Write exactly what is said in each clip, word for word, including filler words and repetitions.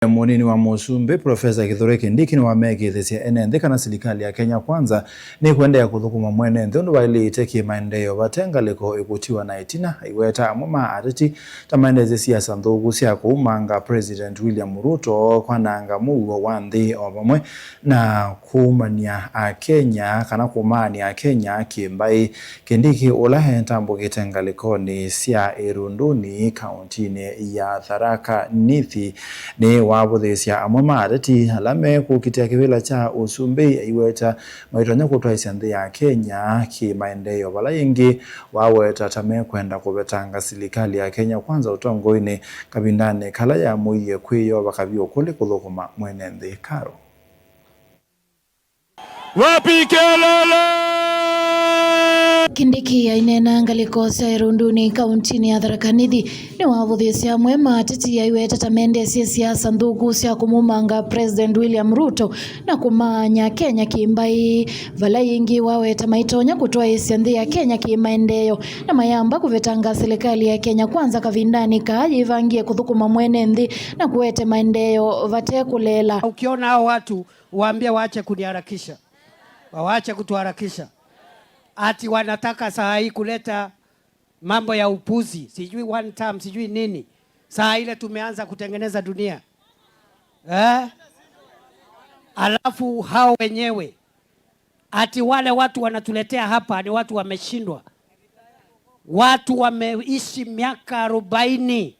Mũnini wa mũsumbĩ, Profesa Kithure Kindiki, nĩwamekĩĩthĩsye ene nthĩ kana silikalĩ ya Kenya Kwanza nĩkũendeea kũthũkũma mwene nthĩ ũndũ vaĩlĩte kĩ-maendeeo vate ngalĩko ĩkũtiwa na ĩtina, aiweta amwe ma ateti ta maendeesye siasa nthũku sya kũumanga President William Ruto, kwananga mũuo wa nthĩ, o vamwe na kũumany'a Akenya kana kũmaany'a Akenya kĩ-mbaĩ. Kindiki, ũla etambũkĩte ngalĩkonĩ sya Irunduni kaũntinĩ ya Tharaka Nithi, nĩwavũthĩĩsya amwe ma ateti ala mekũkitĩa kĩvĩla kya ũsumbĩ, aiweta maitonya kũtwaĩsya nthĩ ya Kenya kĩ-maendeeo, vala ĩngĩ waweta ta mekwenda kũvetanga silikalĩ ya Kenya Kwanza ũtongoinĩ kavindanĩ kala yamũie kwĩyova kavyu kũlĩ kũthũkũma mwene nthĩ. Karo. Wapi kelele? Kindiki aineena ngalĩko sya Irunduni kaũntinĩ ya Tharaka Nithi nĩwavũthĩĩsye amwe ma ateti aiweta ta mendeesye siasa nthũku sya kũmumanga President William Ruto na kũmaany'a Kenya kĩ-mbaĩ, vala ĩngĩ waweta maitonya kũtwaĩsya nthĩ ya Kenya kĩ-maendeeo na mayamba kũvetanga silikalĩ ya Kenya Kwanza kavindanĩ kaa yĩvangie kũthũkũma mwene nthĩ na kũete maendeeo vate kũleela. Ukiona hao watu, waambie waache kuniharakisha. Waache kutuharakisha. Ati wanataka saa hii kuleta mambo ya upuzi, sijui one term, sijui nini. Saa ile tumeanza kutengeneza dunia. Eh? Alafu hao wenyewe, ati wale watu wanatuletea hapa ni watu wameshindwa. Watu wameishi miaka arobaini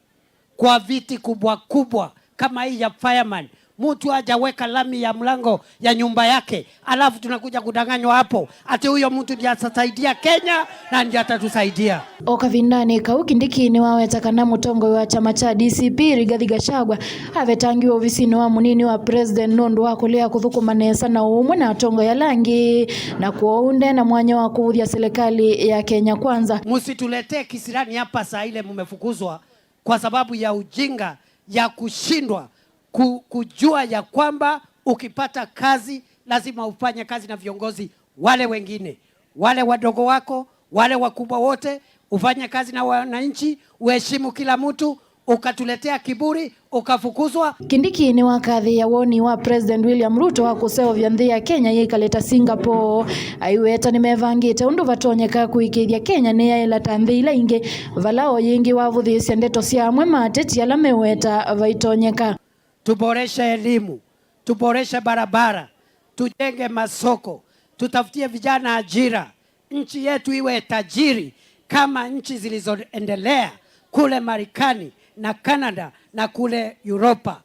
kwa viti kubwa kubwa kama hii ya fireman. Mtu hajaweka lami ya mlango ya nyumba yake, alafu tunakuja kudanganywa hapo ati huyo mtu ndiye atasaidia Kenya na ndiye atatusaidia. O kavindanĩ kau, Kindiki nĩwaweta kana mũtongoi wa kyama kya D C P, Rigathi Gachagua, avetangiwe ovisinĩ wa mũnini wa president nũndũ wa kũlea kũthũkũma nesa na ũmwe na atongoi ala angĩ, na kwoou nde na mwanya wa kũvũthya silikalĩ ya Kenya Kwanza. Msituletee kisirani hapa saa ile mmefukuzwa kwa sababu ya ujinga ya kushindwa ku-, kujua ya kwamba ukipata kazi lazima ufanye kazi na viongozi wale wengine, wale wadogo wako, wale wakubwa wote, ufanye kazi na wananchi, uheshimu kila mtu. Ukatuletea kiburi, ukafukuzwa. Kindiki nĩwakathĩĩa woni wa President William Ruto wa kũseũvya nthĩ ya Kenya yĩkale ta Singapore. Aiweta nĩmevangĩte ũndũ vatonyeka kũĩkĩĩthya Kenya nĩyaĩla ta nthĩ ila ingĩ, vala o yĩngĩ wavũthĩĩsya ndeto sya amwe ma ateti ala meweta vaitonyeka. Tuboreshe elimu, tuboreshe barabara, tujenge masoko, tutafutie vijana ajira, nchi yetu iwe tajiri kama nchi zilizoendelea kule Marekani na Canada na kule Europa.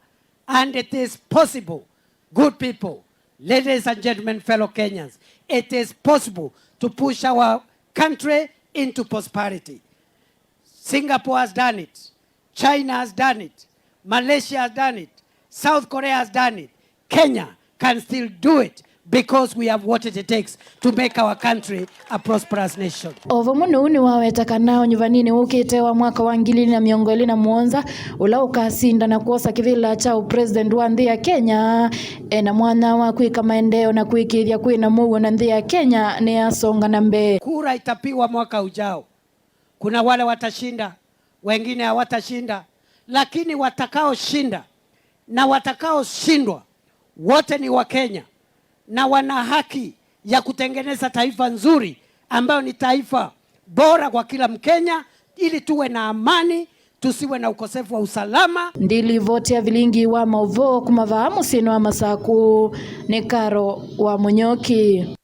And it is possible, good people, ladies and gentlemen, fellow Kenyans, it is possible to push our country into prosperity. Singapore has done it. China has done it. Malaysia has done it. South Korea has done it. Kenya can still do it because we have what it takes to make our country a prosperous nation. O vamwe na ũu nĩwaweta kana ũnyuvaninĩ wũkĩte wa mwaka wa ngili ilĩ na mĩongo ĩlĩ na mũonza, ũla ũkasinda na kwosa kĩvĩla kya ũpresident wa nthĩ ya Kenya, ena mwanya wa kwĩka maendeeo na kũĩkĩĩthya kwĩna mũuo na nthĩ ya Kenya nĩyasonga na mbee. Kura itapigwa mwaka ujao. Kuna wale watashinda, wengine hawatashinda, lakini watakaoshinda na watakaoshindwa, wote ni Wakenya na wana haki ya kutengeneza taifa nzuri ambayo ni taifa bora kwa kila Mkenya, ili tuwe na amani, tusiwe na ukosefu wa usalama. Ndilivoti ya vilingi wa maũvoo kuma vaa mũsyĩnĩ wa Masaku nĩ Karo wa Mũnyoki.